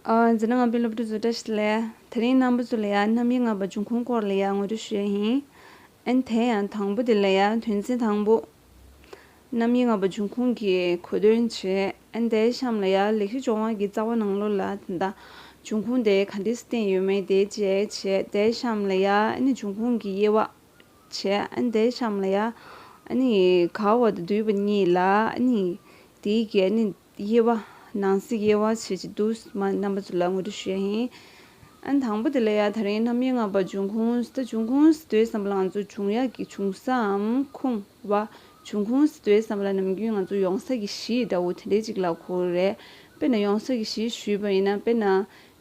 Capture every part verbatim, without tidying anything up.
ཨ། འཛིན་གྲྭ་ལྔ་པའི་སློབ་ཕྲུག་ཚོ་བཀྲ་ཤིས་བདེ་ལེགས། དེ་རིང་རྣམ་པ་ཚོ་ལ་ཡ་རྣམ་དབྱེ་ལྔ་པ་འབྱུང་ཁུངས་སྐོར་ལ་ཡ་ངོ་སྤྲོད་ཞུ་ཡ་ཡིན། ཨན། དེ་ཡང་དང་པོ་དེ་ལ་ཡ་དོན་ཚན་དང་པོ། རྣམ་དབྱེ་ལྔ་པ་འབྱུང་ཁུངས་ཀྱི་གོ་དོན་བྱས། ཨན། དེའི་གཤམ་ལ་ཡ་ལེགས་བཤད་ལྗོན་དབང་གི་རྩ་བ་ནང་ལོགས་ལ་ད་ལྟ་འབྱུང་ཁུངས་དེ་ག་འདྲས་བསྟན་ཡོད་མེད་དེ་བྱས་བྱས། དེའི་གཤམ་ལ་ཡ་ཨ་ནི་འབྱུང་ཁུངས་ཀྱི་དབྱེ་བ་བྱས། ཨ་ནི་དེའི་གཤམ་ལ་ཡ་ཨ་ནི་དགའ་བ་དང་སྡུད་པ་གཉིས་ལ་ཨ་ནི་དེའི་གི་ཨ་ནི་དབྱེ་བ། ནང་གསེས་དབྱེ་བ་བྱས་ཅིག་འདུག་མ་རྣམ་པ་ཚོ་ལ་ངོ་སྤྲོད་ཞུ་ཡ་ཡིན། ཨ་ནི་དང་པོ་དེ་ལ་ཡ་དེ་རིང་རྣམ་དབྱེ་ལྔ་པ་འབྱུང་ཁུངས། ད་འབྱུང་ཁུངས་ཟེར་དུས་ཙམ་པ་ལ་ང་ཚོ་འབྱུང་ཡག་གི་འབྱུང་སའམ་ཁུངས་རེད་བ། འབྱུང་ཁུངས་ཟེར་དུས་ཙམ་པ་ལ་ནམ་རྒྱུན་ང་ཚོ་ཡོང་ས་གི་གཞི་འདྲ་བོ་དེ་འདྲས་ཅིག་ལ་གོ་རེད། དཔེར་ན་ཡོང་ས་གི་གཞི་ཞུས་པ་ཡིན་ན། དཔེར་ན་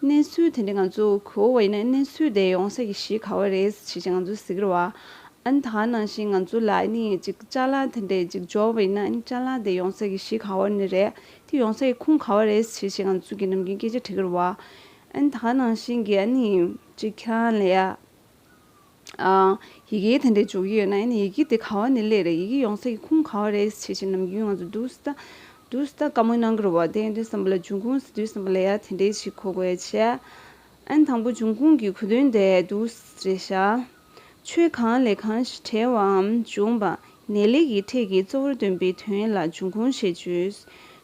གནས་ཚུལ་དེ་འདྲས་ང་ཚོ་གོ་བ་ཡིན་ན། གནས་ཚུལ་དེ་ཡོང་ས་གི་གཞི་ག་བ་རེད་ཟེར་བྱས་ང་ཚོ་ཟེར་གི་རེད་བ། ཨ་ནི་ད་ག་ནང་བཞིན་ང་ཚོ་ལ་ཨ་ནི་ཅིག་ཅ་ལག་དེ་འདྲས་ཅིག་འབྱོར་བ་ཡིན་ན། ཨ་ནི་ཅ་ལག་དེ་ཡོང་ས་གི་གཞི་ག་བ་ནས་རེད། དེ་ཡོང་ས་གི་ཁུངས་ག་བ་རེད་ཟེར་བྱས་ང་ཚོ་གི་ནམ་རྒྱུན་སྐད་ཆ་དྲི་གི་རེད་བ། ཨ་ནི་ད་ག་ནང་བཞིན་གྱི་ཨ་ནི་ཅིག་ཁྱེད་རང་ལ་ཡ། ཨ། ཡི་གེ་དེ་འདྲས་འབྱོར་གྱི་ཡོད་ན། ཨ་ནི་ཡི་གེ་དེ་ག་བ་ནས་སླེབས་རེད། ཡི་གེ་ཡོང་ས་གི་ཁུངས་ག་བ་རེད་ཟེར་བྱས་ནམ་རྒྱུན་ང་ཚོ་འདུག་སེ་ད་འདུག་སེ་ད་བཀའ་མོལ་གནང་གི་རེད་བ། དེ་ཡིན་དུས་ཙམ་པ་ལ་འབྱུང་ཁུངས་ཟེར་དུས་ཙམ་པ་ལ་ཡ་དེ་འདྲས་ཞིག་གོ་དགོས་ཡ་བྱས། ཨ་ནི་དང་པོ་འབྱུང་ཁུངས་ཀྱི་གོ་དོན་དེ་འདུག་སེ་རེད་ཤག་ཆོས་གང་ལས་གང་ཞིག་བྲལ་བའམ་འབྱུང་བ། ནས་ལས་ཀྱི་ཕྲད་ཀྱི་གཙོ་བོར་སྟོན་པའི་དོན་ལ་འབྱུང་ཁུངས་ཞེས་བརྗོད།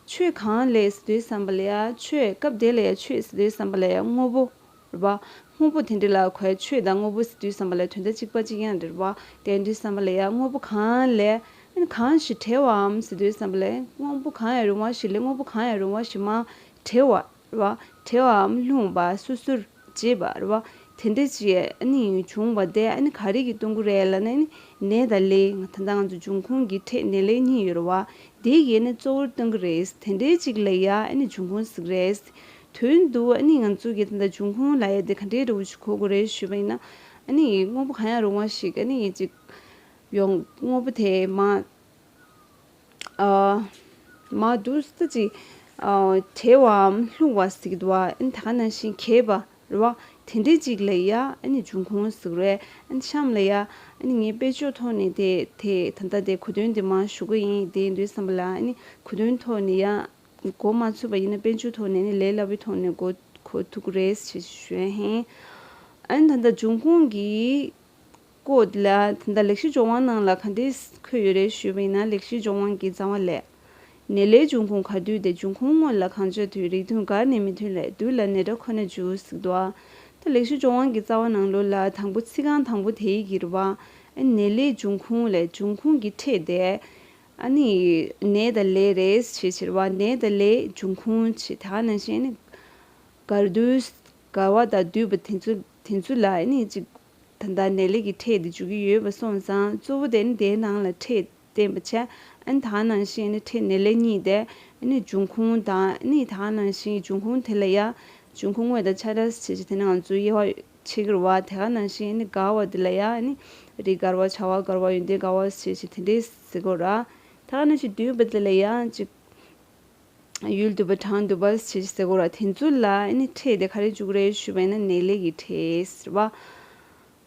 ཆོས་གང་ལས་ཟེར་དུས་ཙམ་པ་ལ་ཡ་ཆོས། སྐབས་དེ་ལ་ཡ་ཆོས་ཟེར་དུས་ཙམ་པ་ལ་ཡ་དངོས་པོ་རེད་བ། དངོས་པོ་དེ་འདྲ་ལ་གོ་ཡ། ཆོས་དང་དངོས་པོ་ཟེར་དུས་ཙམ་པ་ལ་དོན་དག་གཅིག་པ་གཅིག་རྐྱང་རེད་བ། དེ་ཡིན་དུས་ཙམ་པ་ལ་ཡ་དངོས་པོ་གང་ལས། ཨ་ནི་གང་ཞིག་བྲལ་བའམ་ཟེར་དུས་ཙམ་པ་ལ་དངོས་པོ་གང་ཡང་རུང་བ་ཞིག་ལས་དངོས་པོ་གང་ཡང་རུང་བ་ཞིག་མར་བྲལ་བ་རེད་བ། བྲལ་བའམ་ལྷུང་བ། སོ་སོར་འབྱེད་པ་རེད་བ། དེ་འདྲ་ཅིག་ཨ་ནི་བྱུང་བ་དེ་ཨ་ནི་ག་རེ་གིས་སྟོན་གྱི་རེད་ལབ་ན། ཨ་ནི་ནས་དང་ལས། ད་ལྟ་ང་ཚོ་འབྱུང་ཁུངས་ཀྱི་ཕྲད་ནས་ལས་གཉིས་ཡོད་རེད་བ། དེ་གིས་ཨ་ནི་གཙོ་བོར་སྟོན་གྱི་རེད། དེ་འདྲའི་ཅིག་ལ་ཡ་ཨ་ནི་འབྱུང་ཁུངས་ཟེར་གྱི་རེད། དོན་དུ་ཨ་ནི་ང་ཚོ་གི་ད་ལྟ་འབྱུང་ཁུངས་ལབ་ཡ་དེ་ག་འདྲའི་འདྲ་བོ་ཞིག་གོ་དགོས་རེད་ཞུས་པ་ཡིན་ན། ཨ་ནི་དངོས་པོ་གང་ཡང་རུང་བ་ཞིག་ཨ་ནི་ཅིག་ཡོང་། དངོས་པོ་དེ་མར། ཨ། མར་འདུག་སེ་ཅིག་ཨ། བྲལ་བའམ་ལྷུང་བ་ཟེར་གྱི་འདུག་བ། ཨ་ནི་ད་ག་ནང་བཞིན་གས་པ་རེད་བ། དེ་འདྲའི་ཅིག་ལ་ཡ་ཨ་ནི་འབྱུང་ཁུངས་ཟེར་གྱི་རེད། ཨ་ནི་གཤམ་ལ་ཡ་ཨ་ནི་ངས་དཔེ་བརྗོད་ཐོག་ནས་དེ་དེ་ད་ལྟ་དེ་གོ་དོན་དེ་མར་ཞུ་གི་ཡིན། དེ་ཡིན་དུས་ཙམ་པ་ལ་ཨ་ནི་གོ་དོན་ཐོག་ནས་ཡ་གོ་མ་ཚོད་པ་ཡིན་ན། དཔེ་བརྗོད་ཐོག་ནས་ནི་ལས་སླ་པོའི་ཐོག་ནས་གོ་གོ་ཐུབ་ཀྱི་རེད་ཅེས་ཞུ་ཡ་ཡིན། ཨ་ནི་ད་ལྟ་འབྱུང་ཁུངས་ཀྱི་སྐོར་ལ་ད་ལྟ་ལེགས་བཤད་ལྗོན་དབང་ནང་ལ་ག་འདྲས་འཁོད་ཡོད་རེད་ཞུས་པ་ཡིན་ན། ལེགས་བཤད་ལྗོན་དབང་གི་རྩ་བ་ལས། ནས་ལས་འབྱུང་ཁུངས་ག་དུས་ཏེ། འབྱུང་ཁུངས་དངོས་ལ་གང་བྱར་ཐུག། རིགས་མཐུན་འགའ་ནི་མི་མཐུན་ལས། དུས་ལ་ནས་འགྲོ་ཁོ་ནས་འཇུག་ཟེར་གྱི་འདུག་ཨ། ད་ལེགས་བཤད་ལྗོན་དབང་གི་རྩ་བ་ནང་ལོགས་ལ་དང་པོ་ཚིག་རྐང་དང་པོ་དེའི་གི་རེད་བ། ཨ་ནི་ནས་ལས་འབྱུང་ཁུངས་ལས། འབྱུང་ཁུངས་ཀྱི་ཕྲད་དེ་ཨ་ནི་ནས་དང་ལས་རེད་ཅེས་བྱས་རེད་བ། ནས་དང་ལས་འབྱུང་ཁུངས་བྱས། ད་ག་ནང་བཞིན་ཨ་ནི་འགལ་འདུ། འགལ་བ་དང་འདུས་པ་དེ་ཚོ་དེ་ཚོ་ལ་ཨ་ནི་ཅིག་ད་ལྟ་ནས་ལས་ཀྱི་ཕྲད་དེ་འཇུག་གི་ཡོད་པ་སོང་ཙང་། གཙོ་བོ་དེ་ནི་དེའི་ནང་ལ་ཕྲད་བསྟན་པ་བྱས། ཨ་ནི་ད་ག་ནང་བཞིན་ཨ་ནི་ཕྲད་ནས་ལས་གཉིས་དེ་ཨ་ནི་འབྱུང་ཁུངས་དང་། ཨ་ནི་ད་ག་ནང་བཞིན་འབྱུང་ཁུངས་དེ་ལ་ཡ་འབྱུང་ཁུངས་དངོས་དང་ཆ་འདྲ་བྱས་བྱས་དེ་ནི་ང་ཚོ་དབྱེ་བ་ཕྱེ་གི་རེད་བ། དེ་ག་ནང་བཞིན་ཨ་ནི་འགལ་བ་དེ་ལ་ཡ་ཨ་ནི་རིགས་འགལ་བ། བྱ་བ་འགལ་བ། ཡོན་ཏན་འགལ་བ་བྱས་བྱས་དེ་འདྲས་ཟེར་གོ་ར། ད་ག་ནང་བཞིན་འདུས་པ་དེ་ལ་ཡ་ཅིག་ཡུལ་འདུས་པ་གྲངས་འདུས་པ་ཞེས་ཟེར་གོ་ར། དེ་ཚོ་ལ་ཨ་ནི་ཕྲད་དེ་ག་རེ་འཇུག་རེད་ཞུས་པ་ཡིན་ན། ནས་ལས་ཀྱི་ཕྲད་ཟེར་བ།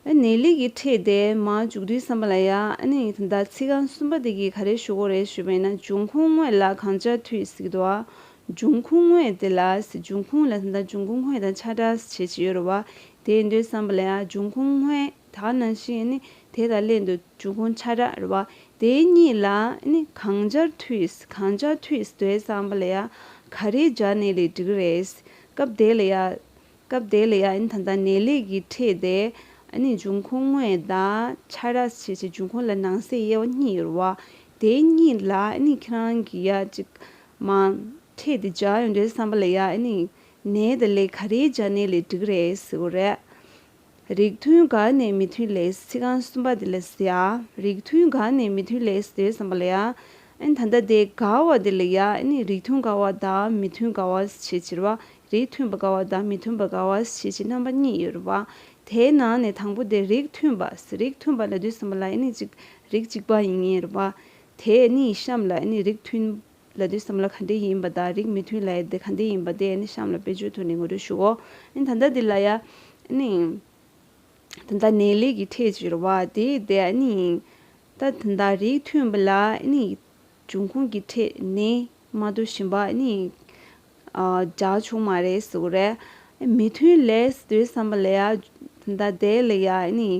ཨ་ནས་ལས་ཀྱི་ཕྲད་དེ་མར་འཇུག་དུས་ཙམ་པ་ལ་ཡ་ཨ་ནི་ད་ལྟ་ཚིག་རྐང་གསུམ་པ་དེ་གིས་ག་རེ་ཞུ་གོ་རེད་ཞུས་པ་ཡིན་ན། འབྱུང་ཁུངས་དངོས་ལ་གང་བྱར་ཐུག་ཟེར་གྱི་འདུག་ཨ། འབྱུང་ཁུངས་དངོས་དེ་ལ་ཟེར། འབྱུང་ཁུངས་ལ་ད་ལྟ་འབྱུང་ཁུངས་དངོས་དང་ཆ་འདྲ་བྱས་བྱས་ཡོད་རེད་བ། དེ་ཡིན་དུས་ཙམ་པ་ལ་ཡ་འབྱུང་ཁུངས་དངོས་ད་ག་ནང་བཞིན་ཨ་ནི་དེ་དང་ལྷན་དུ་འབྱུང་ཁུངས་ཆ་འདྲ་རེད་བ། དེ་གཉིས་ལ་ཨ་ནི་གང་སྦྱར་ཐུག་གང་སྦྱར་ཐུག་ཟེར་དུས་ཙམ་པ་ལ་ཡ་ག་རེ་སྦྱར་ནས་ལས་འགྲིག་གི་རེད། སྐབས་དེ་ལ་ཡ་སྐབས་དེ་ལ་ཡ་ཨ་ནི་ད་ལྟ་ནས་ལས་ཀྱི་ཕྲད་དེ་ཨ་ནི་འབྱུང་ཁུངས་དངོས་དང་ཆ་འདྲ་བྱས་བྱས། འབྱུང་ཁུངས་ལ་ནང་གསེས་དབྱེ་བ་གཉིས་ཡོད་རེད་བ། དེ་གཉིས་ལ་ཨ་ནི་ཁྱེད་རང་གིས་ཡ་ཅིག་མར་ཕྲད་དེ་སྦྱར་ཡོང་དུས་ཙམ་པ་ལ་ཡ་ཨ་ནི་ནས་དང་ལས་ག་རེ་སྦྱར་ནས་ལས་འགྲིག་གི་རེད་ཟེར་གོ་རེད། རིགས་མཐུན་འགའ་ནི་མི་མཐུན་ལས། ཚིག་རྐང་གསུམ་པ་དེ་ལ་ཟེར་ཡ། རིགས་མཐུན་འགའ་ནི་མི་མཐུན་ལས་ཟེར་དུས་ཙམ་པ་ལ་ཡ། ཨ་ནི་ད་ལྟ་དེ་འགལ་བ་དེ་ལ་ཡ་ཨ་ནི་རིགས་མཐུན་འགལ་བ་དང་མི་མཐུན་འགལ་བ་ཞེས་བྱ་བ། རིགས་མཐུན་པ་འགལ་བ་དང་མི་མཐུན་པ་འགལ་བ་ཞེས་བྱ་རྣམ་པ་གཉིས་ཡོད་རེད་བ། དེའི་ནང་ནས་དང་པོ་དེ་རིགས་མཐུན་པ། རིགས་མཐུན་པ་ལབ་དུས་ཙམ་པ་ལ་ཨ་ནི་ཅིག་རིགས་གཅིག་པ་ཡིན་ངེས་རེད་བ། དེ་ཨ་ནི་གཤམ་ལ་ཨ་ནི་རིགས་མཐུན་ལབ་དུས་ཙམ་ལ་ག་འདྲ་ཡིན་པ་དང་། རིགས་མི་མཐུན་ལབ་ཡ་དེ་ག་འདྲ་ཡིན་པ་དེ་ཨ་ནི་གཤམ་ལ་དཔེ་བརྗོད་ཐོག་ནས་ངོ་སྤྲོད་ཞུ་གོ། ཨ་ནི་ད་ལྟ་འདི་ལ་ཡ་ཨ་ནི་ད་ལྟ་ནས་ལས་ཀྱི་ཕྲད་ཅིག་རེད་བ། དེ་དེ་ཨ་ནི་ད་ད་ལྟ་རིགས་མཐུན་པ་ལ་ཨ་ནི་འབྱུང་ཁུངས་ཀྱི་ཕྲད་ནས་མ་གཏོགས་གཞན་པ་ཨ་ནི་ སྦྱར་ཆོག་མ་རེད་ཟེར་གི་རེད། མི་མཐུན་ལས་ཟེར་དུས་ཙམ་པ་ལ་ཡ་ད་ལྟ་དེ་ལ་ཡ་ཨ་ནི་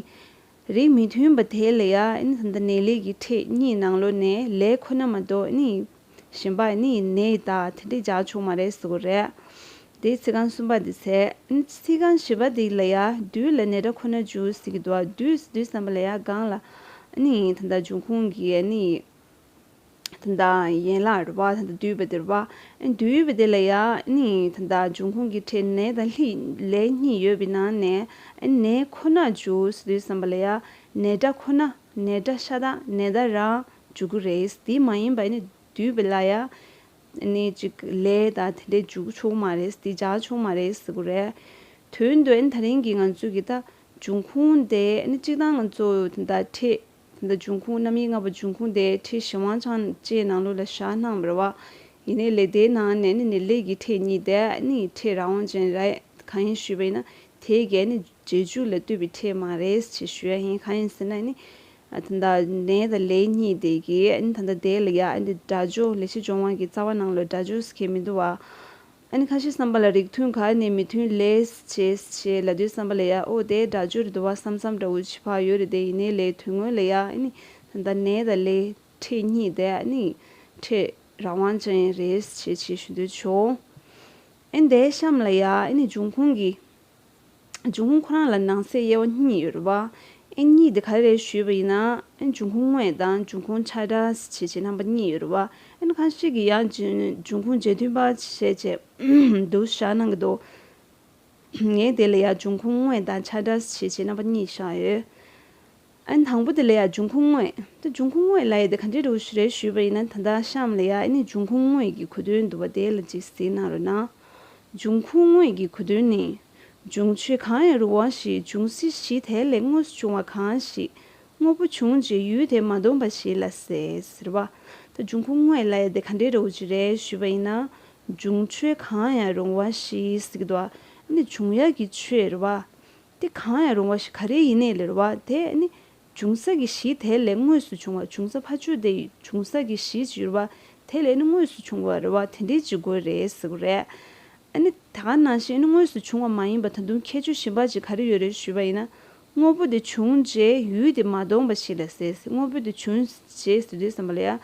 རིགས་མི་མཐུན་པ་དེ་ལ་ཡ་ཨ་ནི་ད་ལྟ་ནས་ལས་ཀྱི་ཕྲད་གཉིས་ནང་ལོགས་ནས་ལས་ཁོ་ན་མ་གཏོགས་ཨ་ནི་གཞན་པ་ནི་ནས་དང་དེ་འདྲས་སྦྱར་ཆོག་མ་རེད་ཟེར་གི་རེད། དེ་ཚིག་རྐང་གསུམ་པ་དེ་ཚེ། ཚིག་རྐང་བཞི་པ་དེ་ལ་ཡ་དུས་ལ་ནས་སྒྲ་ཁོ་ན་འཇུག་ཟེར་གི་འདུག་དུས་དུས་ཙམ་པ་ལ་ཡ་གང་ལ་ནི་ད་ལྟ་འབྱུང་ཁུངས་ཀྱི་ནི་ད་ལྟ་ཡན་ལག་རེད་པ། ད་ལྟ་བསྡུས་པ་དེ་རེད་པ། བསྡུས་པ་དེ་ལ་ཡ་ནི་ད་ལྟ་འབྱུང་ཁུངས་ཀྱི་ཕྲད་ནས་དང་ལྷི་ལས་གཉིས་ཡོད་པའི་ནང་ནས་ནས་ཁོ་ན་འཇུག་ཟེར་དུས་ཙམ་པ་ལ་ཡ་ནས་སྒྲ་ཁོ་ན་ནས་སྒྲ་ཤ་སྟག་ནས་སྒྲ་རང་འཇུག་གི་རེད། དེ་མ་ཡིན་པ་ནི་བསྡུས་པ་ལ་ཡ། ནི་ཅིག་ལས་དང་དེ་འདྲས་འཇུག་ཆོག་མ་རེད། དེ་སྦྱར་ཆོག་མ་རེད་ཟེར་གི་རེད། དོན་དུ་ཨ་ནི་ད་རིང་གི་ང་ཚོས་གི་ད་འབྱུང་ཁུངས་དེ་ཨ་ནི་གཅིག་དང་ང་ཚོ་ད་ལྟ་ཕྲད་ད་ལྟ་འབྱུང་ཁུངས་རྣམ་དབྱེ་ལྔ་པོ་འབྱུང་ཁུངས་དེ་ཕྲད་གཞན་དབང་ཅན་ནང་ལོགས་ལ་བཞག་གནང་བ་རེད་བ། ཡིན་ནའི་ལས་དེའི་ནང་ནས་ནི་ནི་ལས་ཀྱི་ཕྲད་གཉིས་དེ་ནི་ཕྲད་རང་དབང་ཅན་རེད། གང་ཡིན་ཞུས་པ་ཡིན་ན་དེ་གས་ནི་རྗེས་འཇུག་ལ་ལྟོས་པའི་ཕྲད་མ་རེད་ཅེས་ཞུ་ཡ་ཡིན། གང་ཡིན་ཟེར་ན་ནི། ད་ལྟ་ནས་དང་ལས་གཉིས་དེ་གི་ཨ་ནི་ད་ལྟ་དེ་ལ་ཡ་ཨ་ནི་སྒྲ་སྦྱོར་ལས་བྱེད་སྦྱོར་དབང་གི་རྩ་བ་ནང་ལ་སྒྲ་སྦྱོར་ཟེར་མཁན་མི་འདུག་བ། ཨ་ནི་ཁ་ཤས་བསམ་པ་ལ་རིགས་མཐུན་ག་ནས་མི་མཐུན་ལས་བྱེད་ཞེས་ལབ་དུས་བསམ་པ་ལ་ཡ་ཨོ་དེ་སྒྲ་སྦྱོར་འདུག་བ་བསམ་བསམ་འདྲ་བོ་ཅིག་ཕར་ཡོད་རེད། དེ་ཡིན་ནའི་ལས་དོན་དངོས་ལ་ཡ་ཨ་ནི་ད་ལྟ་ནས་དང་ལས་ཕྲད་གཉིས་དེ་ཨ་ནི་ཕྲད་རང་དབང་ཅན་རེད་ཅེས་ཅེས་ཞུ་འདོད་བྱུང་། ཨ་ནི་དེའི་གཤམ་ལ་ཡ་ཨ་ནི་འབྱུང་ཁུངས་ཀྱི། འབྱུང་ཁུངས་ཁོ་རང་ལ་ནང་གསེས་དབྱེ་བ་གཉིས་ཡོད་རེད་བ། ཨེ་གཉིས་དེ་ག་རེ་རེད་ཞུས་པ་ཡིན་ན། ཨེ་འབྱུང་ཁུངས་དངོས་དང་འབྱུང་ཁུངས་ཆ་འདྲ་ཞེས་བྱས་རྣམ་པ་གཉིས་ཡོད་རེད་བ། ཨེ་ཁ་ཤས་ཀྱིས་ཡང་འབྱུང་ཁུངས་རྗེས་མཐུན་པ་ཞེས་བྱས་འདུག་བཞག་གནང་གི་འདུག་ངས་དེ་ལ་ཡང་འབྱུང་ཁུངས་དངོས་དང་ཆ་འདྲ་ཞེས་བྱས་རྣམ་པ་གཉིས་བཞག་ཡོད། ཨ་ནི་དང་པོ་དེ་ལ་ཡ་འབྱུང་ཁུངས་དངོས། ད་འབྱུང་ཁུངས་དངོས་ལབ་ཡ་དེ་ག་འདྲའི་རུ་རེད་ཞུས་པ་ཡིན་ན། ད་ལྟ་གཤམ་ལ་ཡ་ཨ་ནི་འབྱུང་ཁུངས་དངོས་ཀྱི་གོ་དོན་འདུག་པ་དེ་ལ་ཅིག་གཟིགས་གནང་རོགས་གནང་། འབྱུང་ཁུངས་དངོས་ཀྱི་གོ་དོན་ནི། འབྱུང་ཆོས་གང་ཡང་རུང་བ་ཞིག་འབྱུང་སའི་གཞི་དེ་ལས་དངོས་སུ་བྱུང་བ་གང་ཞིག་དངོས་པོ་བྱུང་རྗེས་ཡུལ་དེ་མ་སྟོང་པ་ཞིག་ལ་ཟེར་ཟེར་བ། ད་འབྱུང་ཁུངས་དངོས་ལབ་ཡ་དེ་ག་འདྲའི་རུ་ཅིག་རེད་ཞུས་པ་ཡིན་ན། འབྱུང་ཆོས་གང་ཡང་རུང་བ་ཞིག་ཟེར་གི་འདུག་ཨ་ནི་འབྱུང་ཡ་གི་ཆོས་རེད་བ། དེ་གང་ཡང་རུང་བ་ཞིག་ག་རེ་ཡིན་ནའི་ལེ་རེད་བ། དེ་ནི་འབྱུང་ས་གི་གཞི་དེ་ལས་དངོས་སུ་བྱུང་བ། འབྱུང་ས་ཕ་ཆོས་དེ་འབྱུང་ས་གི་གཞི་ཅིག་ཡོད་རེད་བ། དེ་ལས་ནི་དངོས་སུ་བྱུང་བ་རེད་བ། དེ་འདྲའི་ཅིག་དགོས་རེད་ཟེར་གི་རེད། ཨ་ནི་ད་ག་ནང་བཞིན་ནི་དངོས་སུ་བྱུང་བ་མ་ཡིན་པ་ད་དུང་ཁྱད་ཆོས་གཞན་པ་ཅིག་ག་རེ་ཡོད་རེད་ཞུས་པ་ཡིན་ན། དངོས་པོ་དེ་བྱུང་རྗེས་ཡུལ་དེ་མ་སྟོང་པ་ཞིག་ལ་ཟེར། དངོས་པོ་དེ་བྱུང་རྗེས་ཟེར་དུས་ཙམ་པ་ལ་ཡ།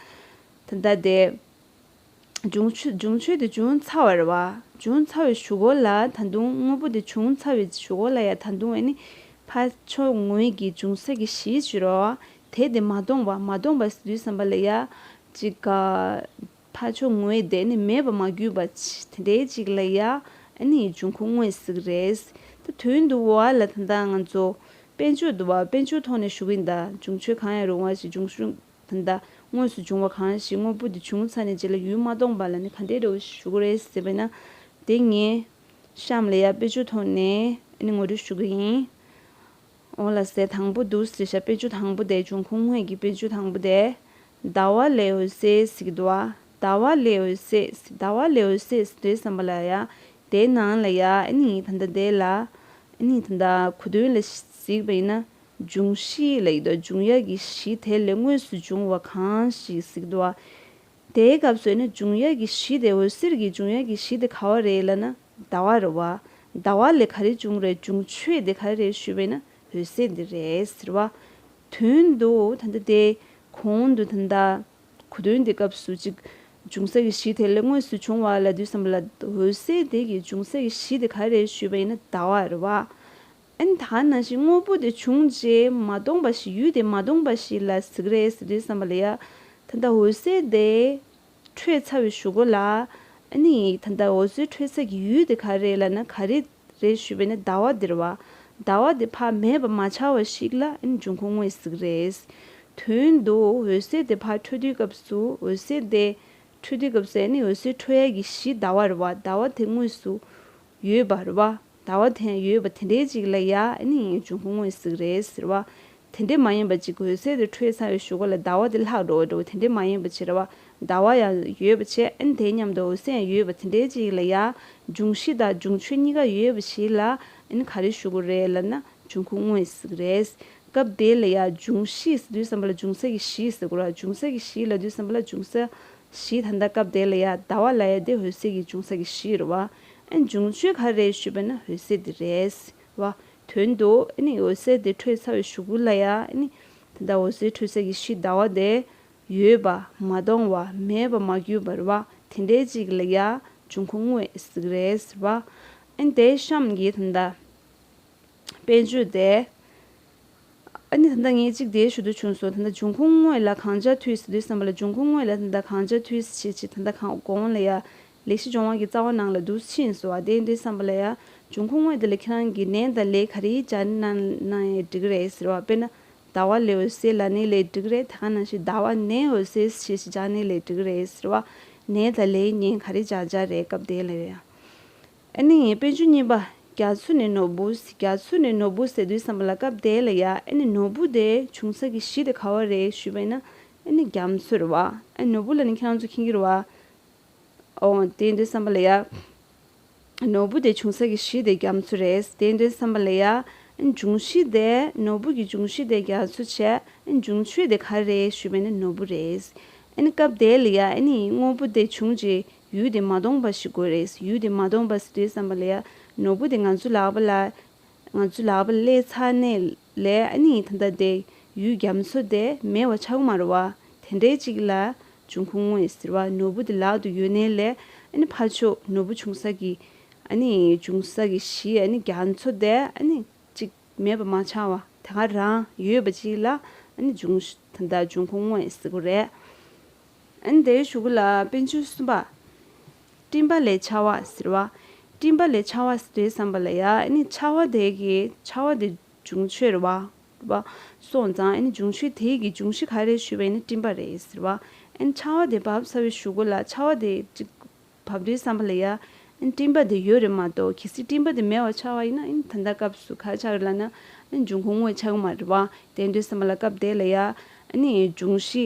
ད་ལྟ་དེ། འབྱུང་ཆོས་འབྱུང་ཆོས་དེ་བྱུང་ཚར་བ་རེད་བ། བྱུང་ཚར་བའི་གཞུག་གུ་ལ་ད་དུང་དངོས་པོ་དེ་བྱུང་ཚར་བའི་གཞུག་གུ་ལ་ཡ་ད་དུང་ཨེ་ནི་ཕར་ཕྱོགས་ངོས་ཀྱི་འབྱུང་ས་གི་གཞི་ཅིག་ཡོད་རེད་བ། དེ་དེ་མ་སྟོང་བ། མ་སྟོང་བ་ཟེར་དུས་ཙམ་པ་ལ་ཡ་ཅིག་ག་ཕར་ཕྱོགས་ངོས་དེ་ནི་མེད་པ་མ་གྱུར་པ་དེ་འདྲའི་ཅིག་ལ་ཡ་ཨེ་ནི་འབྱུང་ཁུངས་དངོས་ཟེར་གི་རེད། ད་དོན་དུ་བ་ལ་ད་ལྟ་ང་ཚོ་དཔལ་འབྱོར་དུ་བ། དཔལ་འབྱོར་ཐོག་ནས་ཞུ་གི་ཡིན་ད། འབྱུང་ཆོས་གང་ཡང་རུང་བ་ཞིག་འབྱུང་ཆོས། ད་ལྟ་དངོས་སུ་བྱུང་བ་གང་ཞིག་དངོས་པོ་དེ་བྱུང་ཚར་ནས་རྗེས་ལ་ཡུལ་མ་སྟོང་པ་ལ་ནི་ག་འདྲའི་འདྲ་བོ་ཞིག་ཞུ་གི་རེད་ཟེར་བས་ན། དེ་ངས་གཤམ་ལ་ཡ་དཔེ་ཆ་ཐོག་ནས་ཨ་ནི་ངོ་སྤྲོད་ཞུ་གི་ཡིན། འོ་ལགས་སེ། དང་པོ་འདུག་ཟེར་ཤག་དཔེ་ཆ་དང་པོ་དེ། འབྱུང་ཁུངས་དངོས་ཀྱི་དཔེ་ཆ་དང་པོ་དེ། ཟླ་བ་ལས་འོད་ཟེར་ཟེར་གྱི་འདུག་བ། ཟླ་བ་ལས་འོད་ཟེར། ཟླ་བ་ལས་འོད་ཟེར་ཟེར་དུས་ཙམ་པ་ལ་ཡ། དེའི་ནང་ལ་ཡ་ཨ་ནི་ད་ལྟ་དེ་ལ་ཨ་ནི་ད་ལྟ་གོ་དོན་ལ་གཟིགས་པ་ཡིན་ན། འབྱུང་གཞི་ལབ་ཀྱི་འདུག་འབྱུང་ཡ་གི་གཞི་དེ་ལས་དངོས་སུ་འབྱུང་བ་གང་ཞིག་ཟེར་གྱི་འདུག་བ། དེའི་སྐབས་སུ་ནི་འབྱུང་ཡ་གི་གཞི་དེ། འོད་ཟེར་གྱི་འབྱུང་ཡ་གི་གཞི་དེ་ག་བ་རེད་ལབ་ན་ཟླ་བ་རེད་བ། ཟླ་བ་ལས་ག་རེ་འབྱུང་རེད། འབྱུང་ཆོས་དེ་ག་རེ་རེད་ཞུས་པས་ན་འོད་ཟེར་འདི་རེད་ཟེར་བ། དོན་དུ་ད་ལྟ་དེ་གོང་དུ་ད་ལྟ་གོ་དོན་དེ་སྐབས་སུ་ཅིག་འབྱུང་ས་གི་གཞི་དེ་ལས་དངོས་སུ་བྱུང་བ་ལབ་དུས་ཙམ་པ་ལ་འོད་ཟེར་དེ་གི་འབྱུང་ས་གི་གཞི་དེ་ག་རེ་རེད་ཞུས་པ་ཡིན་ན་ཟླ་བ་རེད་བ། ཨ་ནི་ད་ནང་བཞིན་དངོས་པོ་དེ་བྱུང་རྗེས་མ་སྟོང་པ་ཞིག་ཡུལ་དེ་མ་སྟོང་པ་ཞིག་ལ་ཟེར་གི་རེད་ཟེར་དུས་ཙམ་པ་ལ་ཡ། ད་ལྟ་འོད་ཟེར་དེ་འཕྲོས་ཚར་བའི་གཞུག་གུ་ལ། ཨ་ནི་ད་ལྟ་འོད་ཟེར་འཕྲོས་ཚར་གྱི་ཡུལ་དེ་ག་རེ་རེད་ལབ་ན་ག་རེ་རེད་ཞུས་པས་ན་ཟླ་བ་དེ་རེད་བ། ཟླ་བ་དེ་ཕར་མེད་པ་མ་ཆགས་པ་ཞིག་ལ་ཨ་ནི་འབྱུང་ཁུངས་དངོས་ཟེར་གི་རེད། དོན་དུ་འོད་ཟེར་དེ་ཕར་འཕྲོས་དུས་སྐབས་སུ་འོད་ཟེར་དེ་འཕྲོས་དུས་སྐབས་སུ་ཨ་ནི་འོད་ཟེར་འཕྲོ་ཡ་གི་གཞི་ཟླ་བ་རེད་བ། ཟླ་བ་དེ་དངོས་སུ་ཡོད་པ་རེད་བ། ཟླ་བ་དེ་ཡོད་པ་དེ་འདྲའི་ཅིག་ལ་ཡ་ཨ་ནི་འབྱུང་ཁུངས་དངོས་ཟེར་གི་རེད་ཟེར་བ། དེ་འདྲ་མ་ཡིན་པ་ཅིག་འོད་ཟེར་དེ་འཕྲོས་ཚར་བའི་གཞུག་གུ་ལ་ཟླ་བ་དེ་ལྷག་འགྲོ་བ་འགྲོ་བ་དེ་འདྲ་མ་ཡིན་པ་ཅིག་རེད་བ། ཟླ་བ་ཡང་ཡོད་པ་བྱས། ཨ་ནི་དེ་མཉམ་དུ་འོད་ཟེར་ཡང་ཡོད་པ་དེ་འདྲའི་ཅིག་ལ་ཡ། འབྱུང་གཞི་དང་འབྱུང་ཆོས་གཉིས་ཀ་ཡོད་པ་ཞིག་ལ་ཨ་ནི་ག་རེ་ཞུ་དགོས་རེད་ལབ་ན་འབྱུང་ཁུངས་དངོས་ཟེར་གི་རེད། སྐབས་དེ་ལ་ཡ་འབྱུང་གཞི་ཟེར་དུས་ཙམ་པ་ལ་འབྱུང་ས་གི་གཞི་ཟེར་དགོས་ར། འབྱུང་ས་གི་གཞི་ལབ་དུས་ཙམ་པ་ལ་འབྱུང་ས་ གཞི་ད་ལྟ་སྐབས་དེ་ལ་ཡ་ཟླ་བ་ལབ་ཡ་དེ་འོད་གསལ་གྱི་འབྱུང་ས་གི་གཞི་རེད་བ། ཨ་ནི་འབྱུང་ཆོས་ག་རེ་ཞུས་པ་ན་འོད་གསལ་དེ་རེད་བ། དོན་དུ་ཨ་ནི་འོད་གསལ་དེ་འཕྲོས་ཚར་བའི་གཞུག་གུ་ལ་ཡ་ཨ་ནི་ད་ལྟ་འོད་གསལ་འཕྲོས་ས་གི་གཞི་ཟླ་བ་དེ་ཡོད་པ་མ་སྟོང་བ་མེད་པ་མ་གྱུར་པ་རེད་བ། དེ་འདྲའི་ཅིག་ལ་ཡ་འབྱུང་ཁུངས་དངོས་ཟེར་གི་རེད་ཟེར་བ། ཨ་ནི་དེའི་གཤམ་གྱི་ད་ལྟ་དཔེར་བརྗོད་དེ། ཨ་ནི་ད་ལྟ་ངས་གཅིག་དེ་ཞུ་འདོད་བྱུང་སོང་། ད་ལྟ་འབྱུང་ཁུངས་དངོས་ལ་གང་སྦྱར་འཐུས་ཟེར་དུས་ཙམ་པ་ལ་འབྱུང་ཁུངས་དངོས་ལ་ད་ལྟ་གང་སྦྱར་འཐུས་ཟེར་བྱེད་ཅིག་ད་ལྟ་གང་གོང་ལ་ཡ་ལེགས་བཤད་ལྗོན་དབང་གི་རྩ་བ་ནང་ལ་འདུག་ཕྱིན་སོང་བ། དེ་འདྲའི་ཙམ་པ་ལ་ཡ་འབྱུང་ཁུངས་དངོས་དེ་ལ་ཁྱེད་རང་གིས་ནས་དང་ལས་ག་རེ་སྦྱར་གནང་གནང་ཡང་འགྲིག་གི་རེད་ཟེར་བ། དཔེར་ན་ཟླ་བ་ལས་འོད་གསལ་ལབ་ནའི་ལས་འགྲིག་གི་རེད། དེ་ག་ནང་བཞིན་ཟླ་བ་ནས་འོད་གསལ་ཞེས་སྦྱར་ནའི་ལས་འགྲིག་གི་རེད་ཟེར་བ། ནས་དང་ལས་གཉིས་ག་རེ་སྦྱར་སྦྱར་རེད་སྐབས་དེ་ལ་ཡ། ཨ་ནི་དཔེར་བརྗོད་གཉིས་པ། རྒྱ་མཚོ་ནས་ནོར་བུ། རྒྱ་མཚོ་ནས་ནོར་བུ་ཟེར་དུས་ཙམ་པ་ལ་སྐབས་དེ་ལ་ཡ་ཨ་ནི་ནོར་བུ་དེ་བྱུང་ས་གི་གཞི་དེ་ག་བ་རེད་ཞུས་པ་ཡིན་ན་ཨ་ནི་རྒྱ་མཚོ་རེད་བ། ཨ་ནི་ནོར་བུ་ལབ་ནི་ཁྱེད་རང་ཚོ་མཁྱེན་གྱི་རེད་བ། ཨོ་དེ་ཡིན་དུས་ཙམ་པ་ལ་ཡ་ནོར་བུ་དེ་བྱུང་ས་གི་གཞི་དེ་རྒྱ་མཚོ་རེད། དེ་ཡིན་དུས་ཙམ་པ་ལ་ཡ་ཨ་ནི་འབྱུང་གཞི་དེ་ནོར་བུ་གི་འབྱུང་གཞི་དེ་རྒྱ་མཚོ་བྱས། ཨ་ནི་འབྱུང་ཆོས་དེ་ག་རེ་རེད་ཞུས་པ་ཡིན་ན་ནོར་བུ་རེད། ཨ་ནི་སྐབས་དེ་ལ་ཡ་ཨ་ནི་དངོས་པོ་དེ་བྱུང་རྗེས་ཡུལ་དེ་མ་སྟོང་པ་ཞིག་དགོས་རེད། ཡུལ་དེ་མ་སྟོང་པ་ཟེར་དུས་ཙམ་པ་ལ་ཡ་ནོར་བུ་དེ་ང་ཚོའི་ལག་པ་ལ་ང་ཚོའི་ལག་པ་ལ་སླེབས་ཚར་ནས་ལས་ཨ་ནི་ད་ལྟ་དེ་ཡུལ་རྒྱ་མཚོ་དེ་མེད་པ་ཆགས་ཀྱི་མ་རེད་བ། དེ་འདྲའི་ཅིག་ལ་འབྱུང་ཁུངས་དངོས་ཟེར་བ། ནོར་བུ་དེ་ལག་ཏུ་ཡོད་ནའི་ལས་ཨ་ནི་ཕར་ཕྱོགས་ནོར་བུ་བྱུང་ས་གི་ཨ་ནི་བྱུང་ས་གི་གཞི་ཨ་ནི་རྒྱ་མཚོ་དེ་ཨ་ནི་ཅིག་མེད་པ་མ་ཆགས་པ་དེ་ག་རང་ཡོད་པ་ཅིག་ལ་ཨ་ནི་འབྱུང་ད་ལྟ་འབྱུང་ཁུངས་དངོས་ཟེར་གྱི་རེད། ཨ་ནི་དེའི་གཞུག་གུ་ལ་དཔེར་བརྗོད་གསུམ་པ། སྤྲིན་པ་ལས་ཆར་པ་ཟེར་བ། སྤྲིན་པ་ལས་ཆར་པ་ཟེར་དུས་ཙམ་པ་ལ་ཡ་ཨ་ནི་ཆར་པ་དེ་གི་ཆར་པ་དེ་འབྱུང་ཆོས་རེད་བ། རེད་བ། སོང་ཙང་ཨ་ནི་འབྱུང་ཆོས་དེ་གི་འབྱུང་གཞི་ག་རེ་ཞུས་པ་ཡིན་ན་སྤྲིན་པ་རེད་ཟེར་བ། ཨ་ནི་ཆར་པ་དེ་བབས་ཚར་བའི་གཞུག་གུ་ལ་ཆར་པ་དེ་ཅིག་བབས་དུས་ཙམ་པ་ལ་ཡ། ཨ་ནི་སྤྲིན་པ་དེ་ཡོད་རེད་མ་གཏོགས་གལ་སྲིད་སྤྲིན་པ་དེ་མེད་པ་ཆགས་པ་ཡིན་ན་ཨ་ནི་ད་ལྟ་སྐབས་སུ་ག་རེ་ཆགས་རེད་ལབ་ན་ཨ་ནི་འབྱུང་ཁུངས་དངོས་ཆགས་ཀྱི་མ་རེད་བ། དེ་ཡིན་དུས་ཙམ་པ་ལ་སྐབས་དེ་ལ་ཡ་ཨ་ནི་འབྱུང་གཞི།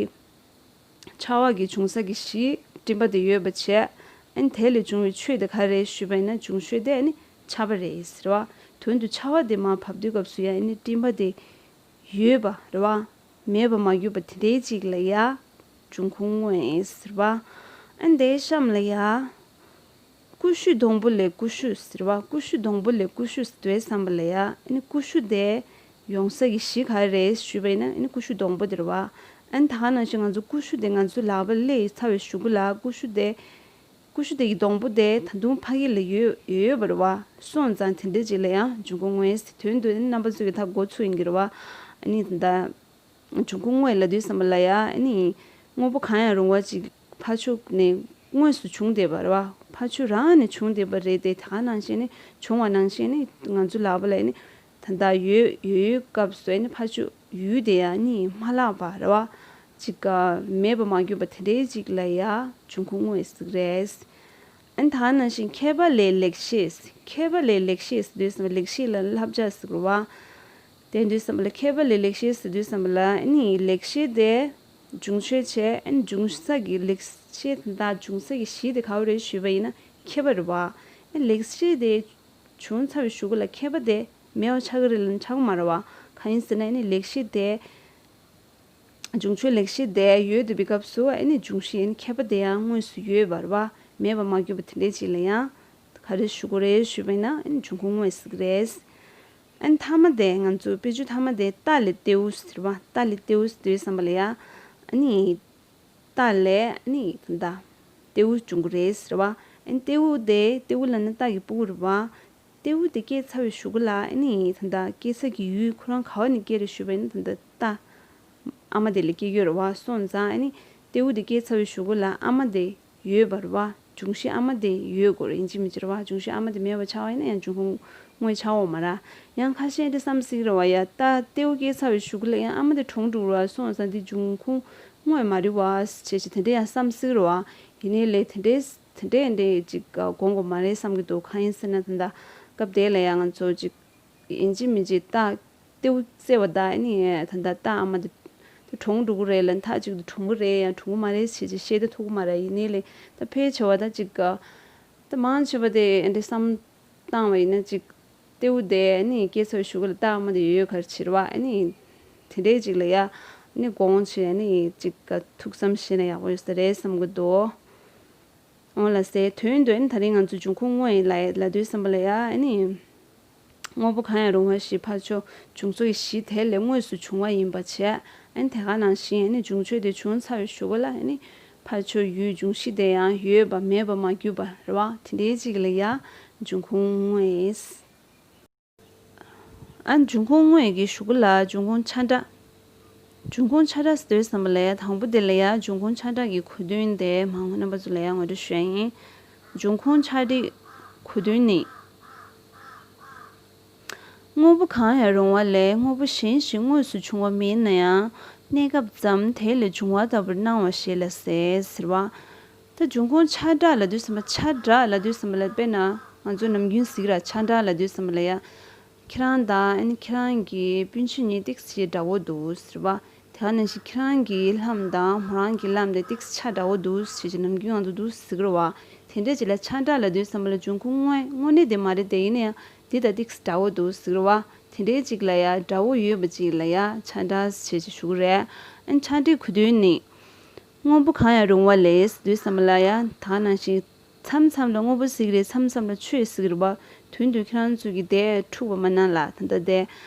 ཆར་པ་གི་འབྱུང་ས་གི་གཞི་སྤྲིན་པ་དེ་ཡོད་པ་བྱས། ཨ་ནི་དེ་ལས་བྱུང་བའི་ཆོས་དེ་ག་རེ་ཞུས་པ་ཡིན་ན་འབྱུང་ཆོས་དེ་ཨ་ནི་ཆར་པ་རེད་ཟེར་བ། དོན་དུ་ཆར་པ་དེ་མར་བབས་དུས་སྐབས་སུ་ཡ་ཨ་ནི་སྤྲིན་པ་དེ་ཡོད་པ་རེད་བ། མེད་པ་མ་གྱུར་པ་དེ་འདྲའི་ཅིག་ལ་ཡ་འབྱུང་ཁུངས་དངོས་ཟེར་བ། ཨ་ནི་དེའི་གཤམ་ལ་ཡ། ཀུ་ཤུ་སྡོང་པོ་ལས་ཀུ་ཤུ་ཟེར་བ། ཀུ་ཤུ་སྡོང་པོ་ལས་ཀུ་ཤུ་ཟེར་དུས་ཙམ་པ་ལ་ཡ་ཨ་ནི་ཀུ་ཤུ་དེ་ཡོང་ས་གི་གཞི་ག་རེ་རེད་ཞུས་པ་ཡིན་ན་ཨ་ནི་ཀུ་ཤུ་སྡོང་པོ་དེ་རེད་བ། ཨ་ནི་ད་ག་ནང་བཞིན་ང་ཚོ་ཀུ་ཤུ་དེ་ང་ཚོའི་ལག་པ་སླེབས་ཚར་བའི་གཞུག་གུ་ལ་ཀུ་ཤུ་དེ། ཀུ་ཤུ་དེ་གི་སྡོང་པོ་དེ་ད་དུང་ཕ་གི་ལ་ཡོད་ཡོད་ཡོད་པ་རེད་བ། སོང་ཙང་དེ་འདྲ་ཅིག་ལ་ཡང་འབྱུང་ཁུངས་དངོས་ཟེར། དོན་དུ་ཨ་ནི་རྣམ་པ་ཚོ་གི་ད་འགོ་ཚུགས་ཡིན་གྱི་རེད་བ། ཨ་ནི་ད་ལྟ། འབྱུང་ཁུངས་དངོས་ལབ་དུས་ཙམ་པ་ལ་ཡ་ཨ་ནི་དངོས་པོ་གང་ཡང་རུང་བ་ཅིག་ཕར་ཕྱོགས་ནས་དངོས་སུ་བྱུང་བསྡད་པ་རེད་བ། ཕར་ཕྱོགས་རང་ནས་བྱུང་བསྡད་པ་རེད་དེ། ད་ག་ནང་བཞིན་ནི་བྱུང་བ་ནང་བཞིན་ནི་ང་ཚོ་ལག་པ་ལ་ནི་ད་ལྟ་ཡོད་ཡོད་ཡོད་སྐབས་སུ་ནི་ཕར་ཕྱོགས་ཡུལ་དེ་ཡང་ནི་མ་བརླག་པ་རེད་བ། ཅིག་མེད་པ་མ་གྱུར་པ་དེ་འདྲའི་ཅིག་ལ་ཡ་འབྱུང་ཁུངས་དངོས་ཟེར་གི་རེད། ཨ་ནི་ད་ག་ནང་བཞིན་མཁས་པ་ལས་ལེགས་བཤད། མཁས་པ་ལས་ལེགས་བཤད་ཟེར་དུས་ཙམ་པ་ལེགས་བཤད་ལ་བསླབ་བྱ་ཟེར་གི་རེད་བ། དེ་དུས་ཙམ་པ་ལ་མཁས་པ་ལས་ལེགས་བཤད་ཟེར་དུས་ཙམ་པ་ལ་ཨ་ནི་ལེགས་བཤད་དེ་འབྱུང་ཆོས་བྱས། ཨ་ནི་འབྱུང་ས་གི་ལེགས་བཤད་དེ་དག་འབྱུང་ས་གི་གཞི་དེ་ག་བ་རེད་ཞུས་པ་ཡིན་ན་མཁས་པ་རེད་བ། ཨ་ནི་ལེགས་བཤད་དེ་བྱུང་ཚར་བའི་གཞུག་གུ་ལ་མཁས་པ་དེ་མེད་པ་ཆགས་ཀྱི་རེད་ལབ་ན་ཆགས་ཀྱི་མ་རེད་བ། གང་ཡིན་ཟེར་ན་ཨ་ནི་ལེགས་བཤད་དེ། འབྱུང་ཆོས་ལེགས་བཤད་དེ་ཡོད་བསྡད་པའི་སྐབས་སུ་ཨ་ནི་འབྱུང་གཞི་ཨ་ནི་མཁས་པ་དེ་ཡང་དངོས་སུ་ཡོད་པ་རེད་བ། མེད་པ་མ་གྱུར་པ་དེ་འདྲའི་ཅིག་ལ་ཡང་ག་རེ་ཞུ་དགོས་རེད་ཞུས་པ་ཡིན་ན་ཨ་ནི་འབྱུང་ཁུངས་དངོས་ཟེར་གི་རེད། ཨ་ནི་མཐའ་མ་དེ་ང་ཚོ་དཔེ་བརྗོད་མཐའ་མ་དེ་རྟ་ལས་རྟེའུ་ཟེར་བ། རྟ་ལས་རྟེའུ་ཟེར་དུས་ཙམ་པ་ལ་ཡ་ཨ་ནི་རྟ་ལས་ཨ་ནི་ད་ལྟ་རྟེའུ་འབྱུང་གི་རེད་ཟེར་བ། ཨ་ནི་རྟེའུ་དེ་རྟེའུ་ལབ་ན་རྟ་གི་ཕྲུ་གུ་རེད་བ། རྟེའུ་དེ་སྐྱེས་ཚར་བའི་གཞུག་གུ་ལ་ཨ་ནི་ད་ལྟ་སྐྱེས་ས་གི་ཡུལ་ཁོ་རང་ག་བ་ནས་སྐྱེས་རེད་ཞུས་པ་ཡིན་ན་ད་ལྟ་རྟ་ཨ་མ་དེ་ལས་སྐྱེས་ཡོད་རེད་བ། སོང་ཙང་ཨ་ནི་རྟེའུ་དེ་སྐྱེས་ཚར་བའི་གཞུག་གུ་ལ་ཨ་མ་དེ་ཡོད་པ་རེད་བ། འབྱུང་གཞི་ཨ་མ་དེ་ཡོད་དགོས་རེད། ཡིན་གཅིག་མིན་གཅིག་རེད་བ། འབྱུང་གཞི་ཨ་མ་དེ་མེད་པ་ཆགས་པ་ཡིན་ན་ཡང་འབྱུང་ཁུངས་དངོས་ཆགས་འོང་མ་རེད། ཡང་ཁ་ཤས་དེ་བསམ་སྲིད་རེད་བ། ཡ་རྟ་རྟེའུ་སྐྱེས་ཚར་བའི་གཞུག་གུ་ལ་ཡང་ཨ་མ་དེ་གྲོངས་འགྲོ་རེད་བ། སོང་ཙང་དེ་འབྱུང་ཁུངས་དངོས་མ་རེད་བ་ཞེས་བྱས་དེ་འདྲ་ཡང་བསམ་སྲིད་རེད་བ། ཡིན་ནའི་ལས་དེ་འདྲའི་དེ་འདྲས་འདྲས་ཅིག་དགོངས་དགོས་མ་རེད་བསམ་གྱི་འདུག་གང་ཡིན་ཟེར་ན་ད་ལྟ་སྐབས་དེ་ལ་ཡང་ང་ཚོ་ཅིག་ཡིན་གཅིག་མིན་གཅིག་རྟ་རྟེའུ་བཙས་པ་དང་ཨ་ནི་ད་ལྟ་རྟ་ཨ་མ་དེ་དེ་གྲོངས་འགྲོ་གི་རེད་ལ་མཐའ་གཅིག་ཏུ་གྲོངས་གི་རེད་ཡང་གྲོངས་གི་མ་རེད་ཞེས་ཅིག་བཤད་ད་ཐུབ་ཀྱི་མ་རེད། ཡིན་ནའི་ལས་ད་ཕལ་ཆེ་བ་ད་ཅིག་ད་མང་ཆེ་བ་དེ་འདྲས་བསམ་བཏང་བ་ཡིན་ན་ཅིག་རྟེའུ་དེ་ཨ་ནི་སྐྱེས་ཚར་བའི་གཞུག་གུ་ལ་རྟ་ཨ་མ་དེ་ཡོད་ཡོད་ག་རེ་བྱེད་རེད་བ། ཨ་ནི་དེ་འདྲའི་ཅིག་ལ་ཡ་ ནི་དགོངས་བྱས་ནི་གཅིག་ག་ཐུགས་བསམ་བཞེས་ན་ཡག་པོ་ཡོད་ས་རེད་བསམ་གི་འདུག་འོང་ལ་སའི་དོན་དུ་ནི་ད་རིང་ང་ཚོ་འབྱུང་ཁུངས་དངོས་ལ་ལབ་དུས་ཙམ་པ་ལ་ཡ་ནི། དངོས་པོ་གང་ཡང་རུང་བ་ཞིག་ཕར་ཕྱོགས་འབྱུང་ཚུལ་གྱི་གཞི་དེ་ལས་དངོས་སུ་བྱུང་བ་ཡིན་པ་བྱས། ཨ་ནི་དེ་ག་ནང་བཞིན་ཨ་ནི་འབྱུང་ཆོས་དེ་བྱུང་ཚར་བའི་གཞུག་གུ་ལ་ཨ་ནི་ཕར་ཕྱོགས་ཡུལ་འབྱུང་གཞི་དེ་ཡང་ཡོད་པ་མེད་པ་མ་གྱུར་པ་རེད་བ། དེ་འདྲའི་ཅིག་ལ་ཡང་འབྱུང་ཁུངས་དངོས། ཨ་ནི་འབྱུང་ཁུངས་དངོས་ཀྱི་གཞུག་གུ་ལ་འབྱུང་ཁུངས་ཆ་འདྲ། འབྱུང་ཁུངས་ཆ་འདྲ་ཟེར་དུས་ཙམ་པ་ལ་ཡ་དང་པོ་དེ་ལ་ཡ་འབྱུང་ཁུངས་ཆ་འདྲ་གི་གོ་དོན་དེ་མང་པོ་རྣམ་པ་ཚོ་ལ་ཡ་ངོ་སྤྲོད་ཞུ་ཡ་ཡིན། འབྱུང་ཁུངས་ཆ་འདྲའི་གོ་དོན་ནི། དངོས་པོ་གང་ཡང་རུང་བ་ལས་དངོས་པོ་གཞན་ཞིག་དངོས་སུ་བྱུང་བ་མིན་ན་ཡང་གནས་སྐབས་ཙམ་དེ་ལས་བྱུང་བ་ལྟ་བུར་སྣང་བ་ཞིག་ལ་ཟེར་ཟེར་བ། ད་འབྱུང་ཁུངས་ཆ་འདྲ་ལབ་དུས་ཙམ་པ་ཆ་འདྲ་ལབ་དུས་ཙམ་པ་ལ་དཔེར་ན་ང་ཚོ་ནམ་རྒྱུན་གཟིགས་ར་ཆ་འདྲ་ལབ་དུས་ཙམ་པ་ལ་ཡ། ཁྱེད་རང་དང་ཨ་ནི་ཁྱེད་རང་གི་སྤུན་མཆེད་གཉིས་ཏིག་ཙམ་འདྲ་བོ་འདུག་ཟེར་བ། དེ་ག་ནང་བཞིན་ཁྱེད་རང་གི་ལྷམ་དང་མོ་རང་གི་ལྷམ་དེ་ཏིག་ཙམ་ཆ་འདྲ་བོ་འདུག་ཟེར་གྱི་ནམ་རྒྱུན་ང་ཚོ་འདུག་ཟེར་གི་རེད་བ། དེ་འདྲས་ཅིག་ལ་ཆ་འདྲ་ལབ་དུས་ཙམ་པ་ལ་འབྱུང་ཁུངས་དངོས་དངོས་གནས་དེ་མ་རེད་དེ། ཡིན་ན་ཡང་འདི་དང་ཏིག་ཙམ་འདྲ་བོ་འདུག་ཟེར་གི་རེད་བ། དེ་འདྲས་ཅིག་ལ་ཡ་འདྲ་བོ་ཡོད་པ་ཅིག་ལ་ཡ་ཆ་འདྲ་ཟེར་གྱི་ཞུ་གི་རེད། ཨ་ནི་ཆ་འདྲའི་གོ་དོན་ནི། དངོས་པོ་གང་ཡང་རུང་བ་ལས་དུས་ཙམ་པ་ལ་ཡང་ད་ག་ནང་བཞིན་མཚམས་མཚམས་ལ་དངོས་པོ་ཟེར་གི་རེད། མཚམས་མཚམས་ལ་ཆོས་ཟེར་གི་རེད་པ། དོན་དུ་ཁྱེད་རང་ཚོ་གི་དེ་འཁྲུག་པ་མ་གནང་ལ། ད་ལྟ་དེ་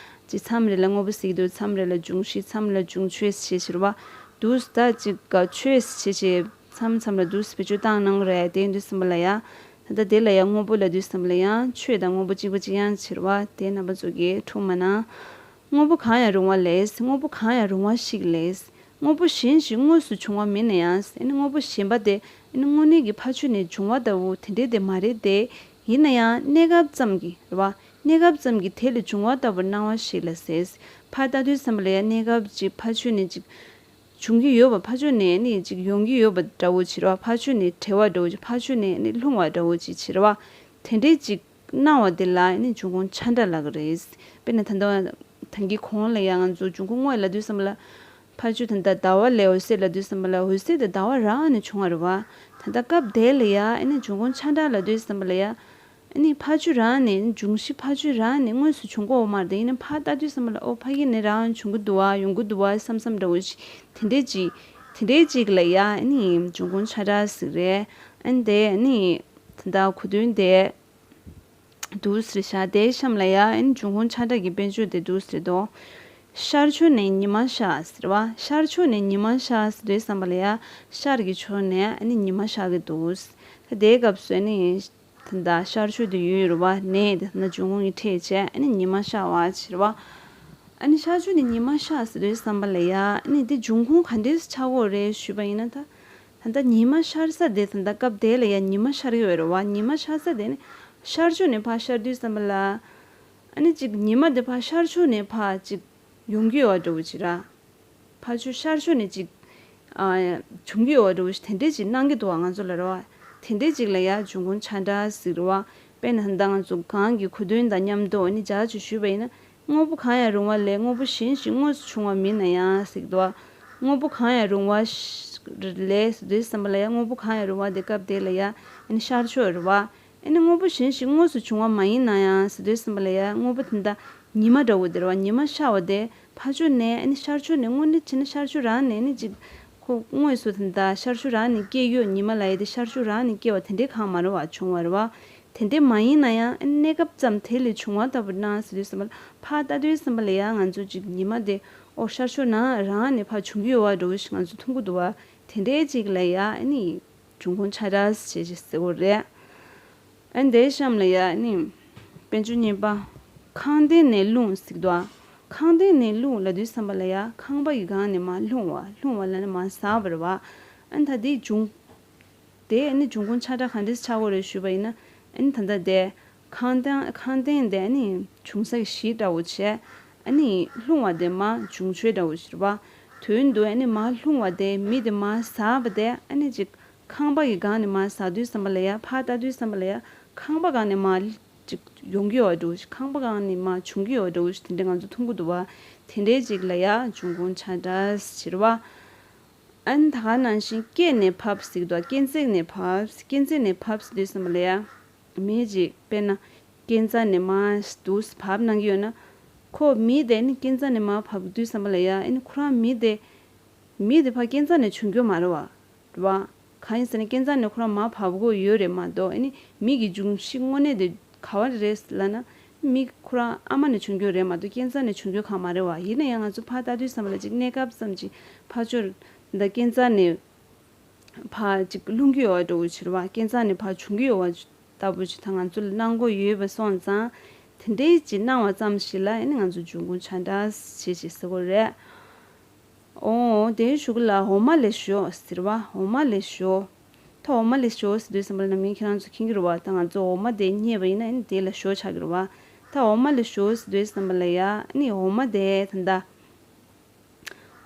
ཅིག་མཚམས་རེ་ལ་དངོས་པོ་ཟེར་གི་འདུག་མཚམས་རེ་ལ་འབྱུང་གཞི། མཚམས་ལ་འབྱུང་ཆོས་ཟེར་གི་རེད་པ། འདུག་ད་ཅིག་ག་ཆོས་ཟེར་གི་མཚམས་མཚམས་ལ་འདུག་བེད་སྤྱོད་བཏང་གནང་རེད། དེ་ཡིན་དུས་ཙམ་པ་ལ་ཡང་ད་ལྟ་དེ་ལ་ཡང་དངོས་པོ་ལབ་དུས་ཙམ་པ་ལ་ཡང་ཆོས་དང་དངོས་པོ་གཅིག་པ་གཅིག་རྐྱང་ཟེར་བ་དེ་རྣམ་པ་ཚོ་གི་འཁྲུག་མ་གནང་། དངོས་པོ་གང་ཡང་རུང་བ་ལས། དངོས་པོ་གང་ཡང་རུང་བ་ཞིག་ལས། དངོས་པོ་གཞན་ཞིག་དངོས་སུ་བྱུང་བ་མིན་ན་ཡང་། ཨ་ནི་དངོས་པོ་གཞན་པ་དེ་ཨ་ནི་དངོས་གནས་ཀྱི་ཕ་ཆོས་ནས་བྱུང་བ་ལྟ་བུ་དེ་འདྲའི་དེ་མ་རེད་དེ། ཡིན་ན་ཡང་གནས་སྐབས་ཙམ་གྱི་རེད་བ། གནས་སྐབས་ཙམ་གྱི་དེ་ལས་བྱུང་བ་ལྟ་བུར་སྣང་བ་ཞིག་ལ་ཟེར། ཕར་ལྟ་དུས་ཙམ་པ་ལ་ཡང་གནས་སྐབས་ཅིག་ཕ་ཆོས་ནས་ཅིག་བྱུང་གི་ཡོད་པ། ཕ་ཆོས་ནས་ནི་ཅིག་ཡོང་གི་ཡོད་པ་འདྲ་བོ་ཅིག་རེད་བ། ཕ་ཆོས་ནས་བྲལ་བ་འདྲ་བོ་ཅིག་ཕ་ཆོས་ནས་ནི་ལྷུང་བ་འདྲ་བོ་ཅིག་ཅིག་རེད་བ། དེ་འདྲའི་ཅིག་སྣང་བ་དེ་ལ་ནི་འབྱུང་ཁུངས་ཆ་འདྲ་ལབ་ཀྱི་རེད། དཔེར་ན་ད་ལྟ་ད་གིན་གོང་ལ་ཡང་ང་ཚོ་འབྱུང་ཁུངས་དངོས་ལབ་དུས་ཙམ་པ་ལ། ཕ་ཆོས་ད་ལྟ་ཟླ་བ་ལས་འོད་ཟེར་ལབ་དུས་ཙམ་པ་ལ་འོད་ཟེར་དེ་ཟླ་བ་རང་ནས་བྱུང་བ་རེད་བ། ད་ལྟ་སྐབས་དེ་ལ་ཡ་ཨ་ནི་འབྱུང་ཁུངས་ཆ་འདྲ་ལབ་དུས་ཙམ་པ་ལ་ཡ། ཨ་ནི་ཕ་ཆོས་རང་ནས་འབྱུང་གཞི་ཕ་ཆོས་རང་ནས་དངོས་སུ་བྱུང་གི་ཡོད་མ་རེད་དེ། ཡིན་ན་ཕར་ལྟ་དུས་ཙམ་པ་ལ་ཨོ་ཕ་གི་ནས་རང་བྱུང་གི་འདུག་བ། ཡོང་གི་འདུག་བ་བསམ་བསམ་འདྲ་བོ་ཞིག་དེ་འདྲས་ཅིག་དེ་འདྲས་ཅིག་ལ་ཡ་ཨ་ནི་འབྱུང་ཁུངས་ཆ་འདྲ་ཟེར་གི་རེད། ཨ་ནི་དེ་ཨ་ནི་ད་ལྟ་གོ་དོན་དེ། འདུག་ཟེར་བཞག་དེའི་གཤམ་ལ་ཡ་ཨ་ནི་འབྱུང་ཁུངས་ཆ་འདྲ་གི་དཔེར་བརྗོད་དེ་འདུག་ཟེར་དོ། ཤར་ཕྱོགས་ནས་ཉི་མ་ཤར་ཟེར་བ། ཤར་ཕྱོགས་ནས་ཉི་མ་ཤར་ཟེར་དུས་ཙམ་པ་ལ་ཡ་ཤར་གྱི་ཕྱོགས་ནས་ཨ་ནི་ཉི་མ་ཤར་གྱི་འདུག་ད་དེའི་སྐབས་སུ་ཨ་ནི་ད་ལྟ་ཤར་ཕྱོགས་དེ་ཡུལ་རེད་བ། ནས་དེ་ན་འབྱུང་ཁུངས་ཀྱི་ཕྲད་བྱས་ཨ་ནི་ཉི་མ་ཤར་བ་ཟེར་བ། ཨ་ནི་ཤར་ཕྱོགས་ནས་ཉི་མ་ཤར་ཟེར་དུས་ཙམ་པ་ལ་ཡ་ཨ་ནི་དེ་འབྱུང་ཁུངས་ག་འདྲས་ཆགས་ཀྱི་ཡོད་རེད་ཞུས་པ་ཡིན་ན་ད། ད་ལྟ་ཉི་མ་ཤར་ས་དེ་ད་ལྟ་སྐབས་དེ་ལ་ཡ་ཉི་མ་ཤར་གྱི་ཡོད་རེད་བ། ཉི་མ་ཤར་ས་དེ་ནི་ཤར་ཕྱོགས་ནས་ཕར་ཤར་དུས་ཙམ་པ་ལ། ཨ་ནི་ཅིག་ཉི་མ་དེ་ཕར་ཤར་ཕྱོགས་ནས་ཕར་ཅིག་ཡོང་གི་ཡོད་བ་འདྲ་བོ་ཅིག་ར། ཕར་ཕྱོགས་ཤར་ཕྱོགས་ནས་ཅིག་ཨ་བྱུང་གི་ཡོད་བ་འདྲ་བོ་ཞིག་དེ་འདྲས་ཅིག་སྣང་གི་འདུག་བ། ང་ཚོ་ལ་རེད་བ། དེ་འདྲས་ཅིག་ལ་ཡ་འབྱུང་ཁུངས་ཆ་འདྲ་ཟེར་རེད་བ། དཔེར་ན་ད་ལྟ་ང་ཚོ་གོང་གི་གོ་དོན་དང་མཉམ་དུ་ཨ་ནི་སྦྱར་ཅིག་ཞུས་པ་ཡིན་ན། དངོས་པོ་གང་ཡང་རུང་བ་ལས་དངོས་པོ་གཞན་ཞིག་དངོས་སུ་བྱུང་བ་མིན་ན་ཡང་ཟེར་གྱི་འདུག་བ། དངོས་པོ་གང་ཡང་རུང་བ་ལས་ཟེར་དུས་ཙམ་པ་ལ་ཡང་དངོས་པོ་གང་ཡང་རུང་བ་དེ་སྐབས་དེ་ལ་ཡང་ཨ་ནི་ཤར་ཕྱོགས་རེད་བ། ཨ་ནི་དངོས་པོ་གཞན་ཞིག་དངོས་སུ་བྱུང་བ་མ་ཡིན་ན་ཡང་ཟེར་དུས་ཙམ་པ་ལ་ཡང་དངོས་པོ་དེ་འདྲ་ཉི་མ་འདྲ་བོ་དེ་རེད་བ། ཉི་མ་ཤར་བ་དེ་ཕར་ཕྱོགས་ནས་ཨ་ནི་ཤར་ཕྱོགས་ནས་དངོས་གནས་བྱས་ན་ཤར་ཕྱོགས་རང་ནས་ཨ་ནི་ཅིག་ཁོ་དངོས་སུ་དེ་འདྲ་ཤར་ཕྱོགས་རང་ནས་སྐྱེས་ཡོད། ཉི་མ་ལ་ཡ་དེ་ཤར་ཕྱོགས་རང་ནས་སྐྱེ་བ་དེ་འདྲའི་གང་མ་རེད་བ། བྱུང་བ་རེད་བ། དེ་འདྲ་མ་ཡིན་ན་ཡང་གནས་སྐབས་ཙམ་དེ་ལས་བྱུང་བ་ལྟ་བུར་སྣང་ཟེར་དུས་ཙམ་པ་ལ་ཕར་ལྟ་དུས་ཙམ་པ་ལ་ཡང་ང་ཚོ་ཅིག་ཉི་མ་དེ་ཨོ་ཤར་ཕྱོགས་ནས་རང་ནས་ཕར་བྱུང་གི་ཡོད་བ་འདྲ་བོ་ཞིག་ང་ཚོ་མཐོང་གི་འདུག་བ། དེ་འདྲའི་ཅིག་ལ་ཡང་ཨ་ནི་འབྱུང་ཁུངས་ཆ་འདྲ་ཞེས་ཞེས་ཟེར་བ་རེད། ཨ་ནི་དེའི་གཤམ་ལ་ཡང་ཨ་ནི་དཔེར་བརྗོད་གཉིས་པ། ཁང་སྟེང་ནས་ལྷུང་ཟེར་གི་འདུག་བ། ཁང་སྟེང་ནས་ལྷུང་ལབ་དུས་ཙམ་པ་ལ་ཡང་ཁང་པ་ཡི་སྒང་ནས་མར་ལྷུང་བ། ལྷུང་བ་ལབ་ན་མར་ཟགས་པ་རེད་བ། ཨ་ནི་ད་དེའི་འབྱུང་དེ་ཨ་ནི་འབྱུང་ཁུངས་ཆ་འདྲ་ག་འདྲས་ཆགས་ཀྱི་ཡོད་རེད་ཞུས་པ་ཡིན་ན། ཨ་ནི་ད་ལྟ་དེ་ཁང་སྟེང་ཁང་སྟེང་དེ་ཨ་ནི་བྱུང་ས་གི་གཞི་འདྲ་བོ་བྱས། ཨ་ནི་ལྷུང་བ་དེ་མར་འབྱུང་ཆོས་འདྲ་བོ་ཞིག་རེད་བ། དོན་དུ་ཨ་ནི་མར་ལྷུང་བ་དེ་མི་དེ་མར་ཟགས་པ་དེ་ཨ་ནི་ཅིག་ཁང་པ་གི་སྒང་ནས་མར་ཟགས་དུས་ཙམ་པ་ལ་ཡ་ཕར་ལྟ་དུས་ཙམ་པ་ལ་ཡ་ཁང་པ་སྒང་ནས་མར་ཅིག་ཡོང་གི་ཡོད་འདྲ་བོ་ཞིག་ཁང་པ་སྒང་ནས་མར་བྱུང་གི་ཡོད་འདྲ་བོ་ཞིག་དེ་འདྲ་ང་ཚོ་མཐོང་གི་འདུག་བ། དེ་འདྲའི་ཅིག་ལ་ཡ་འབྱུང་ཁུངས་ཆ་འདྲ་ཞིག་རེད་བ། ཨ་ནི་ད་ག་ནང་བཞིན་སྐེ་ནས་བབས་ཟེར་གྱི་འདུག་སྐེ་ཚེག་ནས་བབས། སྐེ་ཚེག་ནས་བབས་ཟེར་དུས་ཙམ་པ་ལ་ཡ། མི་གཅིག་དཔེར་ན་སྐེ་རྩ་ནས་མར་འདུག་བབས་གནང་གི་ཡོད་ན། ཁོ་མི་དེ་ནི་སྐེ་རྩ་ནས་མར་བབས་དུས་ཙམ་པ་ལ་ཡ་ཨ་ནི་ཁོ་རང་མི་དེ་ མི་དེ་ཕར་རྐྱེན་རྩ་ནས་བྱུང་རྒྱུ་མ་རེད་བ། རེད་བ། གང་ཡིན་ཟེར་ན་རྐྱེན་རྩ་ནས་ཁོ་རང་མར་བབས་དགོས་ཡོད་རེད་མ་གཏོགས། ཨ་ནི་མི་གི་འབྱུང་གཞི་དངོས་གནས་དེ་ག་བ་རེད་ལབ་ན། མི་ཁོ་རང་ཨ་མ་ནས་བྱུང་རྒྱུ་རེད་མ་གཏོགས་རྐྱེན་རྩ་ནས་བྱུང་རྒྱུ་གང་མ་རེད་བ། ཡིན་ན་ཡང་ང་ཚོ་ཕར་ལྟ་དུས་ཙམ་པ་ལ་ཅིག་གནས་སྐབས་ཙམ་ཅིག་ཕར་ཕྱོགས་འདི་རྐྱེན་རྩ་ནས་ཕར་ཅིག་ལྷུང་རྒྱུ་ཡོད་འགྲོ་གི་ཕྱིར་བ། རྐྱེན་རྩ་ནས་ཕར་བྱུང་གི་ཡོད་བ་ལྟ་བུ་ཅིག་ད་ང་ཚོ་ལ་སྣང་གི་ཡོད་པ་སོང་ཙང་། དེ་འདྲའི་ཅིག་སྣང་བ་ཙམ་ཞིག་ལ་ཨ་ནི་ང་ཚོ་འབྱུང་ཁུངས་ཆ་འདྲ་ཞེས་ཅིག་ཟེར་གི་རེད། ཨོ་དེའི་གཞུག་ལ་འོ་མ་ལེགས་ཤོག་ཟེར་བ། འོ་མ་ལེགས་ཤོག་ད་འོ་མ་ལེགས་ཤོག་ཟེར་དུས་ཙམ་པ་ལ་ནམ་རྒྱུན་ཁྱེད་རང་ཚོ་མཁྱེན་གྱི་རེད་བ། ད་ང་ཚོ་འོ་མ་དེ་རྙེད་པ་ཡིན་ན་ཨ་ནི་དེ་ལ་ཞོ་ཆགས་ཀྱི་རེད་བ། ད་འོ་མ་ལེགས་ཤོག་ཟེར་དུས་ཙམ་པ་ལ་ཡ་ཨ་ནི་འོ་མ་དེ་ད་ལྟ་